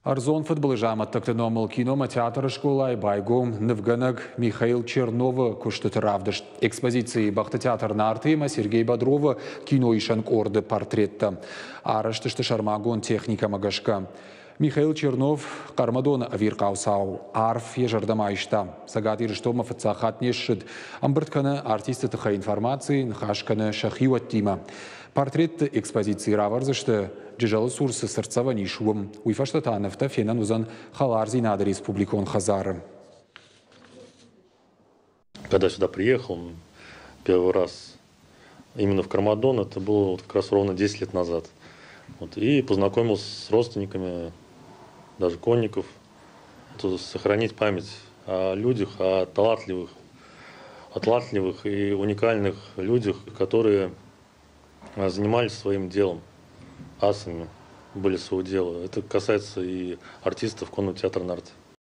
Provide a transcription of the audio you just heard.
Ӕрдзон фыдбылызы амӕттӕгты номыл киномӕ театры скъолайы байгом нывгӕнӕг Михаил Черновы куыстыты равдыст. Экспозицийы бӕхты театр Нарты ӕмӕ Сергей Бодровы киноисӕн къорды портреттӕ арӕзт сты сӕрмагонд техникӕмӕ гӕсгӕ. Михаил Чернов Хъӕрмӕдоны ӕвирхъау цау арф йӕ зӕрдӕмӕ айста. Цӕгат Ирыстонмӕ фыццаг хатт не ссыд. Ӕмбырд кӕны артисты тыххӕй информаци, ныхас кӕны сӕ хиуӕттимӕ. Портретты экспозици равӕрдзысты Джызӕлы цур цы цыртдзӕвӕн ис, уым. Уый фӕстӕ та нывтӕ фенӕн уыдзӕн Хӕлардзинады республикон хӕдзары. Когда сюда приехал первый раз, именно в Кармадон, это было вот как раз ровно 10 лет назад. Вот, и познакомился с родственниками, даже конников, то сохранить память о людях, о талантливых и уникальных людях, которые занимались своим делом, асами были своего дела. Это касается и артистов конного театра «Нарты».